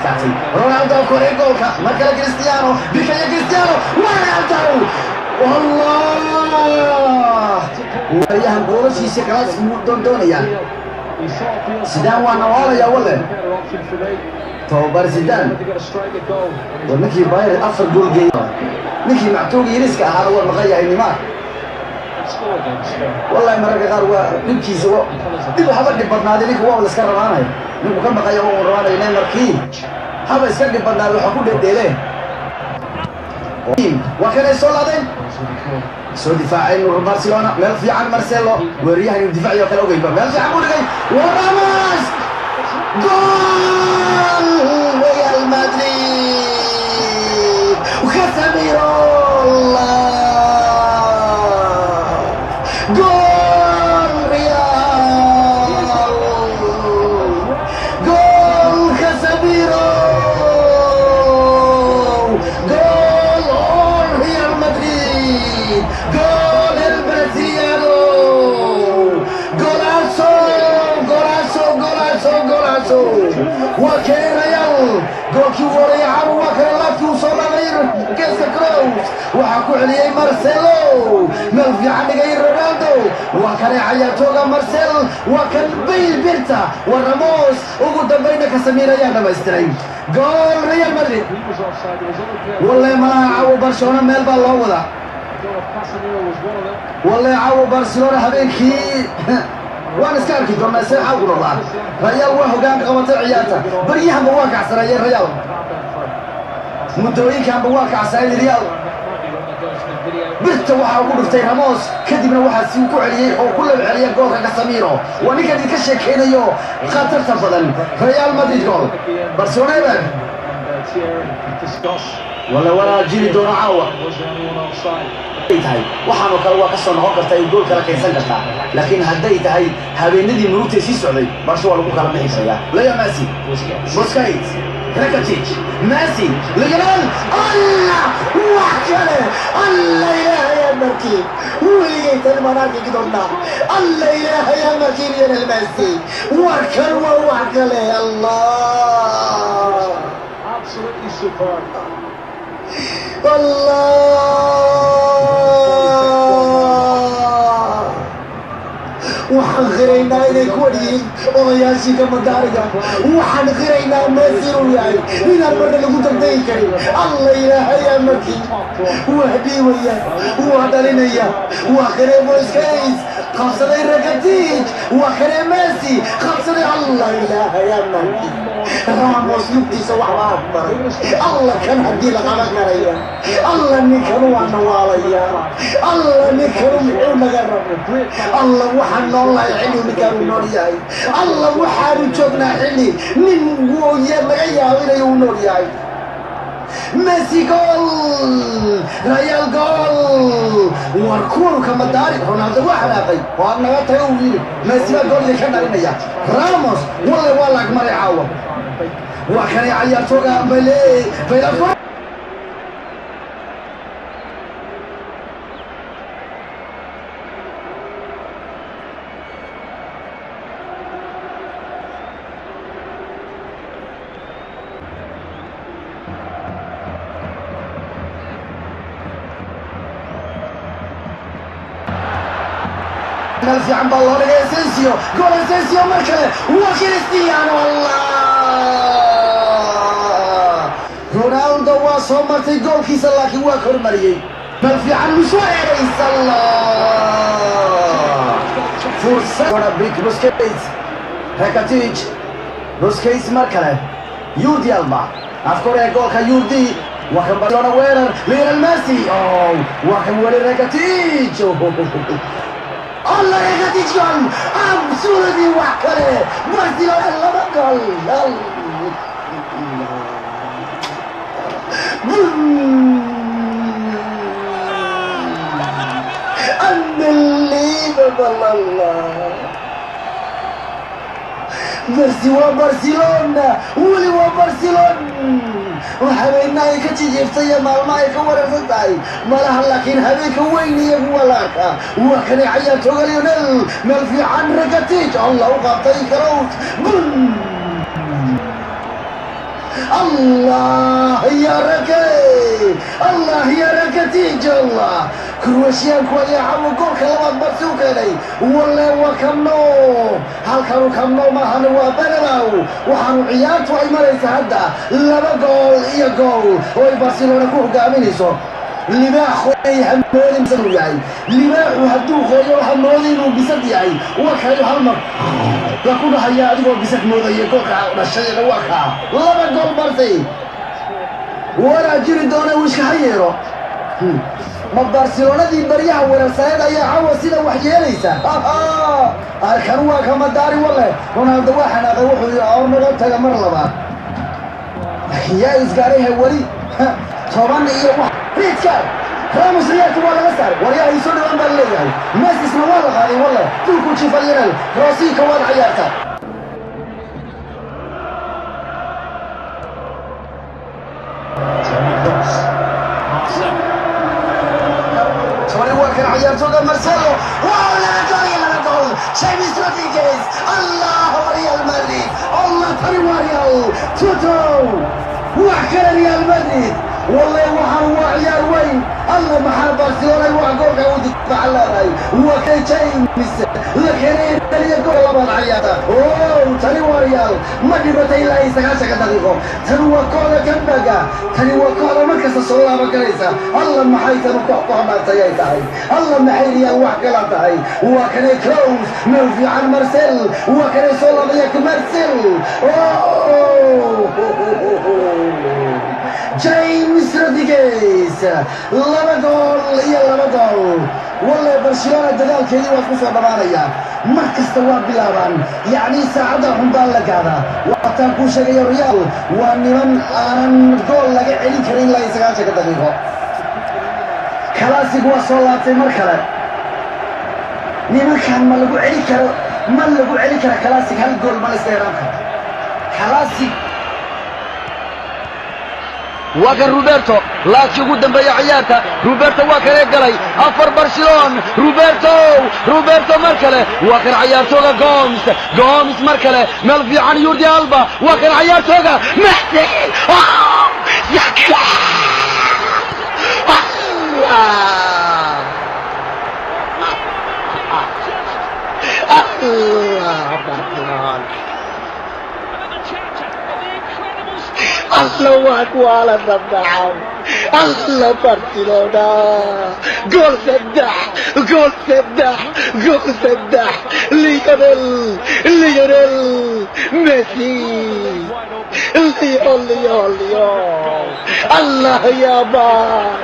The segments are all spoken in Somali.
Adkaatay. Ronaldo kore goolka mar kale. Cristiano bikaya, Cristiano, Ronaldo, wallah, waryahan goolashiisa kalaas doondoonayaan. Zidane waa nawaalaya wale, tababar Zidane war ninkii Bayern afar gool geeyay, ninkii mactuuga yariiska ahaana waa maqan yahay Neymar. Wallahi mararka qaar waa dhibkiisa, waa dhib, haba dhib badnaaday ninka, waa la iska rabaanayo, ninku ka maqaya waa rabaanayo. Neymarkii haba iska dhib badnaaday, waxa ku dheedheeleen waa kanay soo laadeen, soo difaaceen Barcelona. Meel fiican Marcelo, weeraryahan inuu difaaciyo kale ogeynba, meel fiican buu dhigay. Ramos, goal Real Madrid! Casemiro, goal Real, goal Casemiro, goal all Real Madrid, goal el brasiliano, golazo, golazo, golazo, golazo! Waa kee Real goolkii u horeeyay caawa. Waa kale laadkii uu soo laabay geeska Kroos, waxaa ku celiyey Marcelo, meel fiican dhigay Ronaldo. Waa kane cayaartooga Marcel, waa kan Bayl birta, waa Ramos, ugu dambayna Casemiro ayaa dhamaystiray. Gool Real Madrid! Walle malaha caawa Barcelona meel baa loo wadaa. Walle caawa Barcelona habeenkii waan iska arki doonaa see xaalku noqdaa. Real waa hogaanka qabatay ciyaarta, baryahanba waa kacsanayeen Real, muddooyinkanba waa kacsanayeen Real. Birta waxaa ugu dhuftay Ramos, kadibna waxaa si ku celiyey oo ku lab celiyay goolka Casemiro. Waa ninkan idinka sheekaynayo khatarta badan. Real Madrid gool, Barcelona eber. Wala walaa jiri doono caawa tahay, waxaanoo kale waa ka soo noqon kartaa iyo gool kala keensan kartaa, laakiin hadday tahay habeenadii murugtay sii socday, Barsho waa lagu kala bixi karayaa. Leo Messi, Busquets, Rakitic, Messi, Lionel, Allah, wax kale! Allah, ilaahay amarkii, weligay tan baan arki doonaa. Allah, ilaahay amarkii, Lionel Messi, warkan waa wax kale, Allah. Absolutely superb. Allah, waxaan qiraynaa inay kuwan yihiin odayaashii kamadaariga. Waxaan qiraynaa Messi inuu yahay inaan marna lagu degdegi karin. Allah, ilaahay amarkii, waa dhiibaya, waa dhalinaya. Waa kane Busquets, qabsaday Rakitic, waa kane Messi, qabsaday. Allah, ilaahay amarkii, Ramos lugtiisa waxbaa agmaray. Allah, kan haddii la qaban karaya. Allah, ninkanu waa nawaalaya. Allah, ninkanu muxuu naga rabo? Allah, waxaan nool lahay xilli ninkaanu nool yahay. Allah, waxaanu joognaa xilli nin wooye laga yaabo inay uu nool yahay. Messi goal, Real goal! War kuwanu kama daari. Ronaldo waa xanaaqay, waa naga taga uu yidhi. Messi baa gool idinka dhalinaya. Ramos walle waa laagmaray caawa. Waa kanay cayaartooga Bale Bale. Meel fiican baa loo dhigay Asensio, gool Asensio! Mar kale waa Cristiano. Allah, Ronaldo waa soo martay goolkiisa, laakiin waa kormariyey. Meel fiican musoo eedays. Allah, fursad big. Busquets, Rakitic, Busquets, mar kale Jordi Alba, afka hore ee goolka Jordi. Waa kan Barcelona weerar, Lionel Messi. Oh, waa kan weli Rakitic. Allah, Rakitic goal! Absolutely wax kale! Barcelona laba gool. Unbelievable! Allah, Messi, waa Barcelona, weli waa Barcelona. Habeenna ay ka jijiiftay iyo maalmo ay ka wareersan tahay malaha, laakiin habeenka weyn iyagu waa la arkaa. Waa kanay cayaartooga Lionel, meel fiican Rakitic. Allah, u qabtay Kroos. Bum! Allah ya rake, Allah ya rakatij, Allah Kroatiyaanku ayaa caawa goolka labaad Barsi u keenay. Walle waa Camp Nou, halkanu Camp Nou maahane, waa Bernabeu. Waxaanu ciyaartu ay maraysa hadda 2 gool iyo gool oo ay Barcelona ku hogaaminayso. Libaax qoyay hamoodin bisad uu yahay. Libaaxu hadduu qooyo hamoodi inuu bisad yahay, waa kayo hal mar la ku dhahaya adigoo bisad moodaya. Goolka dhashayna waa kaa, 2 gool Barsi. Waraa jiri doona wiishka ha yeero. Ma Barcelonadii baryaha weerarsaneed ayaa cawa sida wax yeelaysa? Arkan waa kamadaari. Wale Ronaldo waa xanaaqay, wuxuu yidhi or naga taga mar labaad. Laakiin yaa isgaarayhe weli 10 iyo wax riidka Ramos ciyaarta waa laga saaray. Waryaha soo dhawaan baa laleeyahay. Messisna waa la qaaday. Walle dhulku jiifa Lionel Rosika waad cayaarta. Toni Kroos. Marcelo. Tony waa kan ciyaartooga Marcelo. Wow, 2 gool iyo 2 gool, James Rodriguez! Allah, Real Madrid! Allah, tani waa Real tuto, wax kale Real Madrid. Walle waxaan waa ciyaar weyn. Allah, maxaa Barcelona wax goolka u difaaca leedahay? Waa kay James la keenay dhaliya gool labaad ciyaarta. Oh, tani waa Real, ma dhibatay ilaa iyo 90-ka daqiiqo. Tani waa kooxda comeback-ga, tani waa kooxda mar kasta soo laaban karaysa. Allah, maxay tanu koox ku hamaatay ay tahay? Allah, maxay Real wax kala tahay? Waa kanay Kroos, meel fiican Marcel, waa kanay soo laabaya Marcel. Oh, James Rodriguez, 2 gool iyo 2 gool. Walle Barcelona dadaalkeedii waa ku soo dhammaanaya. Mar kasta waa bilaabaan, yacni saacadda xun baa la gaadaa. Waataan kuu sheegayo, Real waa niman aanan gool laga celin karin ilaa iyo 90-ka daqiiqo. Classic waa soo laabtay mar kale. Nimankan ma lagu celin karo, ma lagu celin kara. Classic hal gool ma la iska yaraan karo. Classic. Waa kan Roberto, laadkii ugu dambeeya ciyaarta. Roberto waa kale galay afar Barcelon. Roberto, Roberto mar kale, waa kan ciyaartooga Gomes. Gomes mar kale, meel fiican Jordi Alba. Waa kan ciyaartooga Messi. Ya Allah, Barcelona! Allah, waad waa la rabnaa. Allah, Barcelona, gool saddex, gool saddex, gool saddex! Lionel, Lionel Messi, Leon, Leon, Leon! Allah ya Bar,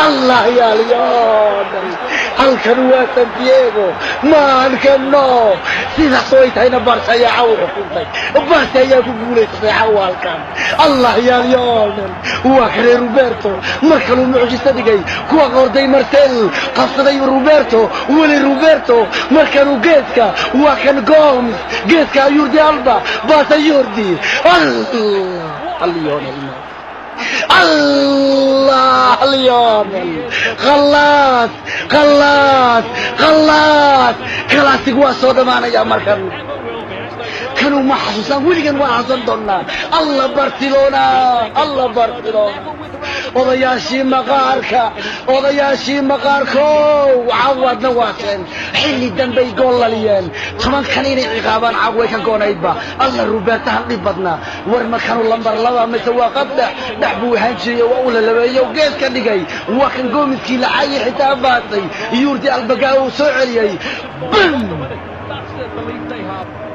Allah ya Leon! Halkan waa Santiago maankano. Sidaas oo ay tahayna Barca ayaa caw xukuntay, Barca ayaa ku guulaysatay cawa halkan. Allah ya Lionel! Waa kale Roberto, mar kaluu mucjiso dhigay. Kuwa qorday Marcel, qabsaday Roberto, weli Roberto, markanuu geeska. Waa kan Gomes, geeska Jordi Alba, basa Jordi. Allah, Lionel! Allah, Lionel! Khalaas, khalaas, khalaas! Classic waa soo dhammaanaya markan. Kanuu ma xasuusaan weligan, waa xasuusan doonaa. Allah, Barcelona! Allah, Barcelona! Odayaashii maqaarka, odayaashii maqaarkow, cawadna waateen. Xilli dambay gool laliyeen, 10-kan inay ciqaabaan caaway ka goonaydba. Alla, Robertahan dhib badnaa. War markanu lambar 2 mise waa qab dhex dhex buu ahaan jiray? Waa uu lalabeeyo, gees ka dhigay. Waa kan Gomiskii lacaayi xitaa baasay. Jordi Albagaa uu soo celiyey. Bum! That's the belief they have.